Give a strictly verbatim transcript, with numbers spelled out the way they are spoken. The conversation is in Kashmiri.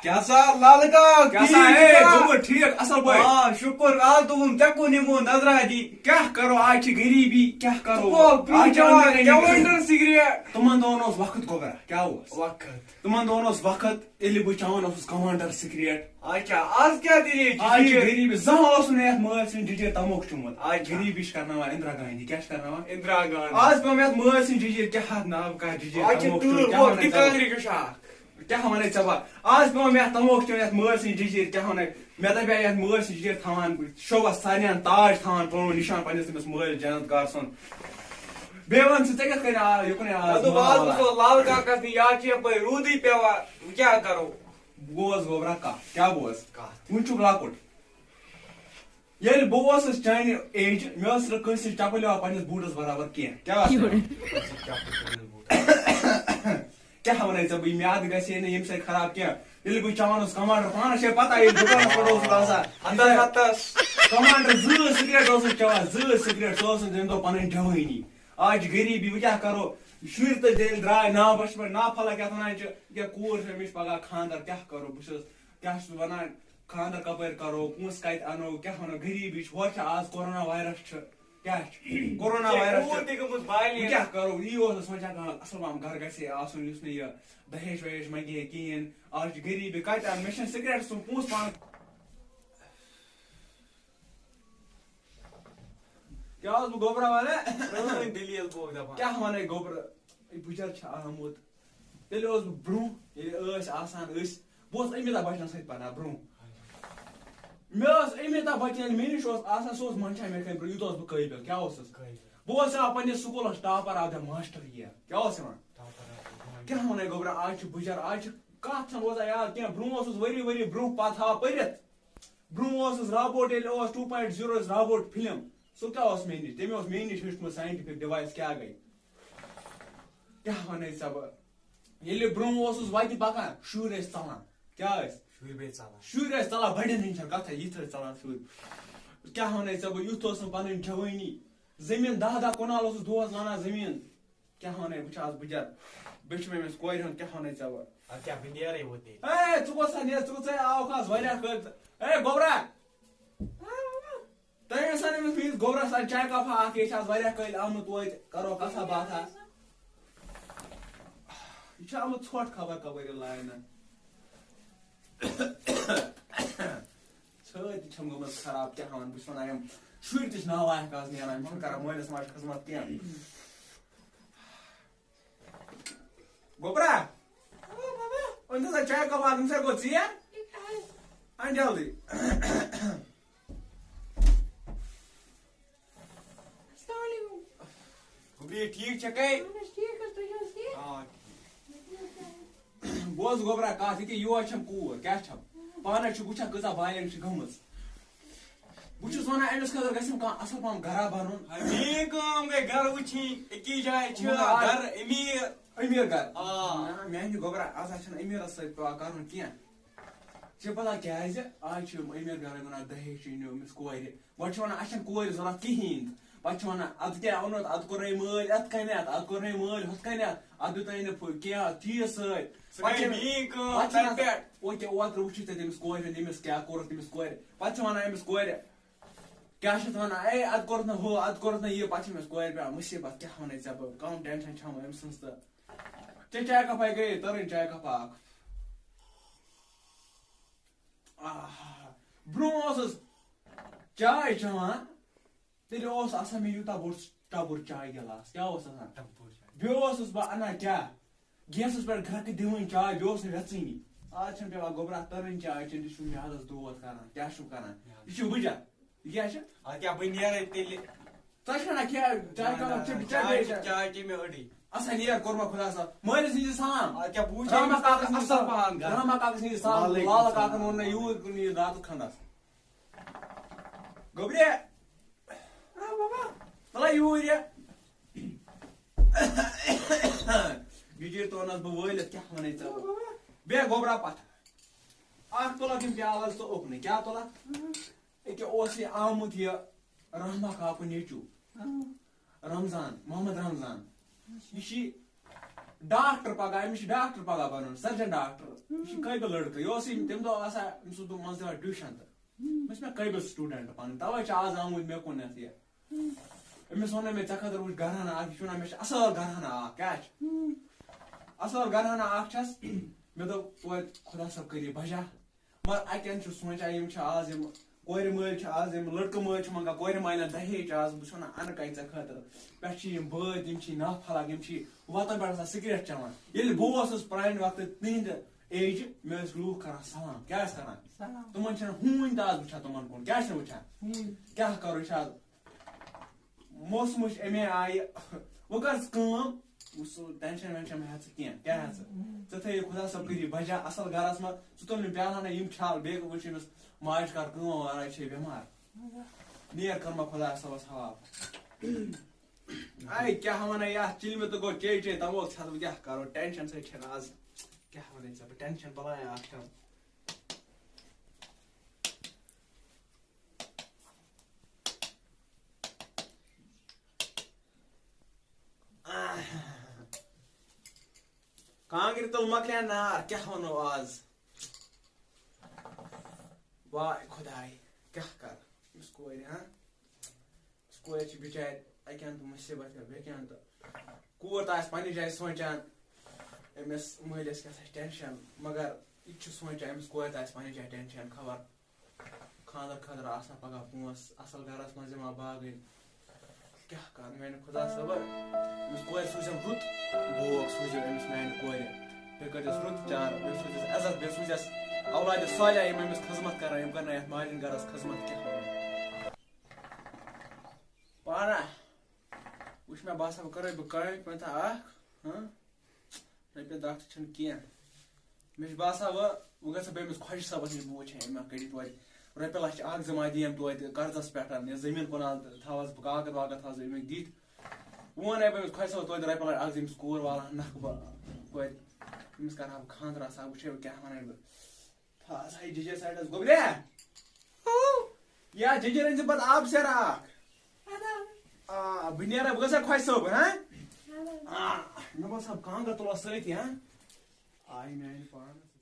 کیٛاہ سا لالہٕ کاک، کیٛاہ سا، ٹھیٖک اے، چھا؟ گوٚمُت ٹھیٖک، اصل پٲٹھۍ۔ آ، شُکُر، آ، تُہُنٛد، ژےٚ کُن یِمو نظرا دی۔ کیٛاہ کرو، آز چھِ غریٖبی، کیٛاہ کرو؟ ژٕ کۄل برٛونٛہہ آز چھِ چٮ۪وان، اندر کنہِ کمانڈر سگریٹ۔ تِمن دۄہن اوس وقت گوٚبرا، کیٛاہ اوس؟ وقت۔ تِمن دۄہن اوس وقت، ییٚلہِ بہٕ چٮ۪وان اوسُس کمانڈر سگریٹ۔ اچھا، آز کیٛاہ دٔلیٖل چھِ؟ آز چھِ ٹھیٖک۔ غریٖبی، زانٛہہ اوس نہٕ یتھ مٲلۍ سٕنٛدِ جِجِر تموکھ چوٚمُت۔ اچھا۔ غریٖبی چھِ کرناوان اندرا گاندھی، کیٛاہ چھِ کرناوان؟ اندرا گاندھی۔ آز پیوٚم یتھ مٲلۍ سٕنٛدِ جِجِر کیٛاہ ہتھ ناو کانٛہہ جِجِر آز چھِ تموکھ تۭر چوٚمُت، کیٛاہ ووٚٹھ ونے تہِ ژےٚ بہٕ؟ کانٛگرِ ہیوٚو شاکھ۔ کیٛاہ ونے ژےٚ بہٕ؟ آز پیوٚم یتھ تموکھ چوٚن یتھ مٲلۍ سٕنٛدِ جِجِر، کیٛاہ ونے؟ مےٚ دپے یتھ مٲلۍ سٕنٛدِ جِجِر تھاوان شوبس سارنٕے تاج تھاوان پنُن نشان پننِس تٔمِس مٲلۍ جنت گار سُنٛد۔ بیٚیہِ ون ژٕ، ژےٚ کِتھ کٔنۍ آو یہِ کُنُے آز مےٚ دوٚپ، آز ماحول؟ وٕچھو لالہٕ کاکس نِش، یتھ چھِ یپٲرۍ روٗدٕے پٮ۪وان، وۄنۍ کیٛاہ کرو؟ بوز گوٚبرا کتھ، کیٛاہ بوز؟ کتھ؟ وُنہِ چھُکھ لۄکُٹ۔ ییٚلہِ بہٕ اوسُس چانہِ ایجہِ، مےٚ ٲس نہٕ کٲنٛسہِ ہٕنٛز چپٕلۍ یِوان پننِس بوٗٹس برابر کینٛہہ۔ کیٛاہ ٲس؟ کیٛاہ ونے ژےٚ بہٕ؟ یہِ میادٕ گژھِ ہے نہٕ ییٚمہِ سۭتۍ خراب کینٛہہ۔ ییٚلہِ بہٕ چٮ۪وان اوسُس کمانڈر، پانس چھے پتہ، ییٚلہِ دُکانس پٮ۪ٹھ اوسُس آسان، ہتس ہتس۔ کمانڈر زٕ سگریٹ اوسُس چٮ۪وان، زٕ سگریٹ، سُہ اوس نہٕ تمہِ دۄہ پنٕنۍ جوٲنی۔ آز چھِ غریٖبی، وۄنۍ کیٛاہ کرو؟ شُرۍ تہٕ ییٚلہِ درٛاے نا بچپن، نا پھلہ کیٛاہ وَنان چھِ، یہِ کوٗر چھےٚ، مےٚ چھِ پگاہ خانٛدر، کیٛاہ کرو؟ بہٕ چھُس، کیٛاہ چھُس وَنان، خانٛدر کَپٲرۍ کرو؟ پونٛسہٕ کَتہِ اَنو؟ کیٛاہ وَنو؟ غریٖبی چھِ، ہورٕ چھِ آز کورونا وایرس چھُ، کیٛاہ چھُ؟ کورونا ژےٚ وایرس کوٗر چھُ۔ تہِ گٔمٕژ بالینٛغ۔ وۄنۍ کیٛاہ کرو؟ یی اوس نہٕ سونٛچان کانٛہہ اَصٕل پَہَم گرٕ گژھِ ہے آسُن، یُس نہٕ یہِ دَہیج وَہیج منٛگہِ ہے کِہیٖنۍ۔ آز چھِ غریٖبی، کَتہِ اَنہٕ؟ مےٚ چھِنہٕ سِگریٹَس سُم پونٛسہٕ پانَس۔ کیٛاہ اوسُس بہٕ گوٚبراوان، ہے؟ پرٛٲنۍ دٔلیٖل گوٚو دَپان۔ کیٛاہ وَنَے گوٚبرٕ؟ یہِ بُجَر چھِ آمُت۔ تیٚلہِ اوسُس بہٕ برٛونٛہہ، ییٚلہِ ٲسۍ آسان أسۍ، بہٕ اوسُس امیتابھ بچنَس سۭتۍ پَران برٛونٛہہ۔ مےٚ اوس امیتابھ بچن، ییٚلہِ مےٚ نِش اوس آسان، سُہ اوس منٛدچھان مےٚ کَمہِ برٛونٛہہ، یوٗتاہ اوسُس بہٕ قٲبِل۔ کیٛاہ اوسُس؟ قٲبِل۔ بہٕ اوسُس یِوان پنٛنِس سکوٗلَس topper of the master year۔ کیٛاہ اوس یِوان؟ Topper of the master۔ کیٛاہ وَنَے گوٚبرا، آز چھُ بُجَر، آز چھِ کَتھ چھَنہٕ روزان یاد کینٛہہ۔ برٛونٛہہ اوسُس ؤری ؤری برٛونٛہہ پَتھ ہاو پٔرِتھ۔ برٛونٛہہ اوسُس رابوٹ، ییٚلہِ اوس two point zero ٲس رابوٹ فِلم، سُہ کیٛاہ اوس مےٚ نِش؟ تٔمۍ اوس مےٚ نِش ہیوٚچھمُت scientific device کیٛاہ گٔے۔ کیٛاہ وَنَے ژےٚ بہٕ؟ ییٚلہِ برٛونٛہہ اوسُس وَتہِ پَکان، شُرۍ ٲسۍ ژَلان۔ کیٛاہ ٲسۍ؟ شُرۍ بیٚیہِ ژَلان۔ شُرۍ ٲسۍ ژَلان، بَڑٮ۪ن ہِنٛدۍ چھَنہٕ کَتھَے، یِتھ ٲسۍ ژَلان شُرۍ۔ کیٛاہ وَنَے ژےٚ بہٕ؟ یُتھ اوس نہٕ پَنٕنۍ جوٲنی۔ زٔمیٖن دَہ دَہ کنال اوسُس دۄہَس لونان زٔمیٖن۔ کیٛاہ وَنَے، بہٕ چھُس آز بُجَر۔ بیٚیہِ چھُ مےٚ أمِس کورِ ہُنٛد، کیٛاہ وَنَے ژےٚ بہٕ؟ اَدٕ کیٛاہ، بہٕ نیرَے وۄنۍ تیٚلہِ۔ اے، ژٕ کوٚت سا نیرٕ؟ ژٕ کوٚت سا آوُکھ آز واریاہ کٲلۍ؟ اے، گوٚبرا! تۄہہِ ٲسوا نہٕ أمِس میٛٲنِس گوٚبرَس اَتہِ چاے کَپا اَکھ؟ یہِ چھِ آز واریاہ کٲلۍ آمُت توتہِ، کَرو کَتھا باتھا۔ یہِ چھُ آمُت ژھۄٹھ خبر کَپٲرۍ یہِ لاینہٕ۔ ژھٲرۍ تہِ چھَم گٔمٕژ خراب، کیٛاہ وَنہٕ، بہٕ چھُس وَنان، یِم شُرۍ تہِ چھِ نالایق آز نیران، یِم چھِنہٕ کَران مٲلِس ماجہِ خدمت کینٛہہ۔ گوٚبرا، أنۍ تہٕ سا چاے کپ اکھ، أمِس ہے گوٚو ژیر۔ اَن جلدی۔ السلام علیکم۔ گوٚبری، ٹھیٖک چھَکھَے؟ اَہَن حظ، ٹھیٖک حظ، تُہۍ چھِو حظ ٹھیٖک؟ آ، ٹھیٖک۔ بوز گوٚبرا کَتھ، یہِ کیٛاہ یور چھَم کوٗر، کیٛاہ چھَم؟ پانَے چھُکھ وٕچھان کۭژاہ بالینٛگ چھِ گٔمٕژ۔ بہٕ چھُس وَنان، أمِس خٲطرٕ گژھِ أمۍ کانٛہہ اَصٕل پَہَم گَرا بَنُن۔ میٛٲنۍ کٲم گٔے گَرٕ وٕچھِنۍ، أکِس جایہِ چھِ مطلب، آ، گَرٕ أمیٖر۔ أمیٖر گَرٕ۔ آ۔ نہ، میٛانہِ گوٚبرا، آز حظ چھِنہٕ أمیٖرَس سۭتۍ پٮ۪وان کَرُن کینٛہہ۔ ژےٚ پَتہ کیٛازِ؟ آز چھِ یِم أمیٖر گَرٕ وَنان، دَہیج چھِ أنِو أمِس کورِ۔ گۄڈٕ چھِ وَنان، اَسہِ چھَنہٕ کورِ ضوٚرَتھ کِہیٖنۍ۔ پَتہٕ چھِ وَنان، اَدٕ کیٛاہ اوٚنُتھ؟ اَدٕ کوٚرنَے مٲلۍ اَتھ کَنٮ۪تھ، اَدٕ کوٚرنَے مٲلۍ ہُتھ کَنٮ۪تھ، اَدٕ دیُتنَے نہٕ پھُ-، کینٛہہ چیٖز سۭتۍ۔ سُہ پَتہٕ گٔے چھِ، میٛٲنۍ کٲم پَتہٕ چھِ تَتہِ وَنان، پٮ۪ٹھ۔ اوکے، اوترٕ وٕچھِتھ ژےٚ تٔمِس کورِ ہُنٛد، تٔمِس کیٛاہ کوٚرُتھ تٔمِس کورِ۔ پَتہٕ چھِ وَنان أمِس کورِ، کیٛاہ چھِ اَتھ وَنان، اے، اَدٕ کوٚرُتھ نہٕ ہُہ، اَدٕ کوٚرُتھ نہٕ یہِ، پَتہٕ چھِ أمِس کورِ پٮ۪وان مُصیٖبت، کیٛاہ وَنَے ژےٚ بہٕ، کَم ٹٮ۪نشَن چھَمو أمۍ سٕنٛز تہٕ۔ چےٚ چاے کَپا گٔیے تٔرٕنۍ چاے کَپا اَکھ۔ آہا، برٛونٛہہ اوسُس چاے چٮ۪وان، تیٚلہِ اوس آسان مےٚ یوٗتاہ بوٚڑ ٹَبُر چاے گِلاس۔ کیٛاہ اوس آسان؟ ٹَبُر چاے۔ بیٚیہِ اوسُس بہٕ اَنان کیٛاہ؟ گیسَس پٮ۪ٹھ گرٛٮ۪کہٕ دِوان چاے، بیٚیہِ اوس نہٕ وٮ۪ژٲنی۔ آز چھَنہٕ پٮ۪وان گوٚبرا تٔرٕنۍ چاے چیٚنۍ، یہِ چھُ میادَس دود کَران۔ کیٛاہ چھُو کَران؟ یہِ چھُ وٕجَر۔ یہِ کیٛاہ چھُ؟ اَدٕ کیٛاہ، بہٕ نیرَے تیٚلہِ۔ ژٕ چھَکھ نا کھیٚوان چاے نہ، کَمَن؟ نہ، ژٕ نہ، بِچار چاے، بیٚیہِ چاے چے مےٚ أڑٕے۔ اَسا نیر کوٚرمَکھ خۄدا صٲب۔ مٲلِس نِش سلام۔ اَدٕ کیٛاہ، بہٕ وٕچھے رحمت أمِس کاکَس کَتھ اَصٕل۔ سَماہَن گَرٕ۔ رحمت کاکَس نِش سلام۔ وعلیکُم لالہٕ السلام۔ کاکَن ووٚن مےٚ یوٗرۍ کُن یہِ راتُک کھَنٛڈَس۔ گوٚبرِ۔ آ، بابا۔ تَلہ یوٗرۍ یہِ۔ بِجِر تونَس بہٕ وٲلِتھ، کیٛاہ وَنَے ژےٚ؟ آ، بابا۔ بیٚہہ گوٚبرا پَتھَر۔ اَکھ تُلَکھ یِم پیالَس تہٕ اُکنُے۔ کیٛاہ تُلَکھ؟ آ۔ أکیٛاہ اوس یہِ آمُت یہِ رحمہ کاکُن نیٚچوٗ۔ آ۔ رمضان، محمد رمضان۔ یہِ چھِ ڈاکٹر پگاہ، أمِس چھُ ڈاکٹر پگاہ بنُن، سٔرجن ڈاکٹر۔ یہِ چھُ قٲبِل لڑکہٕ۔ یہِ اوس یِم تٔمۍ دۄہ آسان، أمۍ سُنٛد دۄہ منٛز دِوان ٹیوٗشن تہٕ۔ أمِس چھُ مےٚ قٲبِل سٹوٗڈنٹ پنٕنۍ، توے چھُ آز آمُت مےٚ کُنتھ یہِ۔ أمِس ووٚن مےٚ، "ژےٚ خٲطرٕ وٕچھ گرہنا اکھ، یہِ چھُ وَنان، مےٚ چھِ اصٕل گرہنا اکھ، کیٛاہ چھِ؟ اصٕل گرہنا اکھ چھَس۔" مےٚ دوٚپ، "توتہِ خۄدا صٲب کٔرِو بجا۔" مگر اَتٮ۪ن چھُ سونٛچان، یِم چھِ آز یِم کورِ مٲلۍ چھِ آز، یِم لٔڑکہٕ مٲلۍ چھِ منٛگان کورِ مالٮ۪ن دہیج آز، بہٕ چھُس وَنان، اَنہٕ کَتہِ ژےٚ خٲطرٕ؟ پٮ۪ٹھٕ چھِ یِم بٲتۍ، یِم چھِ نافَلَک، یِم چھِ وَتَن پٮ۪ٹھ آسان سِگریٹ چٮ۪وان۔ ییٚلہِ بہٕ اوسُس پرٛانہِ وقتہٕ تِہِنٛدِ ایجہِ، مےٚ ٲسۍ لوٗکھ کَران سلام۔ کیٛاہ ٲسۍ کَران؟ سلام۔ تِمَن چھِنہٕ ہوٗنۍ تہِ آز وٕچھان تِمَن کُن۔ کیٛاہ چھِنہٕ وٕچھان؟ ہوٗنۍ۔ کیٛاہ کَرو؟ یہِ چھِ آز موسمٕچ اَمے آیہِ۔ وۄنۍ کر ژٕ کٲم، وۄنۍ سُہ ٹینشن وینشن مہ ہےٚ ژٕ کینٛہہ۔ کیٛاہ ہےٚ ژٕ؟ ژٕ تھٲیِو خۄدا صٲب کٔرِتھ بجا اَصٕل گرس منٛز۔ ژٕ تُل نہٕ پیالہٕ ہنا یِم چھال، بیٚیہِ وٕچھ أمِس ماجہِ کر کٲم، وارے چھے بٮ۪مار۔ نیر کر مہ خۄدا صٲبس حوالہٕ۔ آے کیٛاہ وَنان یَتھ چِلمہِ تہٕ گوٚو چے چے، تَموکھ ژھٮ۪تہٕ بہٕ کیٛاہ کَرو؟ ٹینشن سۭتۍ چھَنہٕ آز کیٛاہ وَنَے ژےٚ بہٕ، ٹینشن بَلایا اَکھ چھَم۔ کانٛگرِ تُل مۄکلے نار، کیٛاہ وَنو آز؟ واے خۄداے، کیٛاہ کَرٕ أمِس کورِ، ہاں؟ أمِس کورِ چھِ بِچارِ اَکہِ اَندٕ مُصیٖبت یا بیٚکہِ اَندٕ۔ کوٗر تہٕ آسہِ پنٛنہِ جایہِ سونٛچان، أمِس مٲلِس کیٛاہ سا چھِ ٹٮ۪نشَن، مگر یہِ تہِ چھُ سونٛچان، أمِس کورِ تہٕ آسہِ پنٛنہِ جایہِ ٹٮ۪نشَن، خبر خانٛدر خٲطرٕ آسان پگاہ پونٛسہٕ، اَصٕل گرس منٛز یِوان باگٕنۍ۔ کیٛاہ کَرٕ میٛانہِ خۄدا صٲبہ، أمِس کورِ سوٗزِم رُت بوگ، سوٗزِم أمِس میٛانہِ کورِ۔ بیٚیہِ کٔرۍزٮ۪س رُت چارٕ، بیٚیہِ سوٗزِس عزت، بیٚیہِ سوٗزِس اولادِ صالحہ، یِم أمِس خدمت کَرَن، یِم کَرَن یَتھ ماجہِ ہِنٛدۍ گَرَس خدمت۔ کیٛاہ وَنہٕ؟ پانہ وٕچھ مےٚ، باسان، وۄنۍ کَرَے بہٕ کامہِ پنٛژاہ اَکھ، ہاں؟ رۄپیہِ دَہ تہِ چھِنہٕ کینٛہہ۔ مےٚ چھُ باسان، وۄنۍ، وۄنۍ گژھٕ بہٕ أمِس خۄجہِ صٲبَس نِش، بہٕ وٕچھِ ہے، أمۍ ما کٔرِتھ توتہِ رۄپیہِ لَچھ اَکھ زٕ ما دِیَم توتہِ قرضَس پٮ۪ٹھ، یا زٔمیٖن کُنال تھاوَس بہٕ، کاکَد واکَد تھاوَس بہٕ أمِس دِتھ۔ وۄنۍ وَنَے بہٕ أمِس خۄجہِ صٲبَس توتہِ رۄپیہِ لَچھ اَکھ زٕ، أمِس کوٗر والہٕ ہا نَکھٕ بہٕ توتہِ۔ أمِس کَرٕ ہا بہٕ خانٛدر آسہٕ ہا، وٕچھِ ہے بہٕ کیٛاہ وَنَے بہٕ۔ تھاوَس ہا یہِ جِجِر سایڈَس، گوٚبریا۔ یا جِجِر أنۍ زِ پَتہٕ آب سیرا اَکھ۔ آ، بہٕ نیرا، بہٕ گژھا خۄجہِ صٲبُن، ہاں؟ آ، مےٚ باسان کانٛگٕر تُلو سۭتۍ، ہاں؟ آے میٛانہِ پانَس۔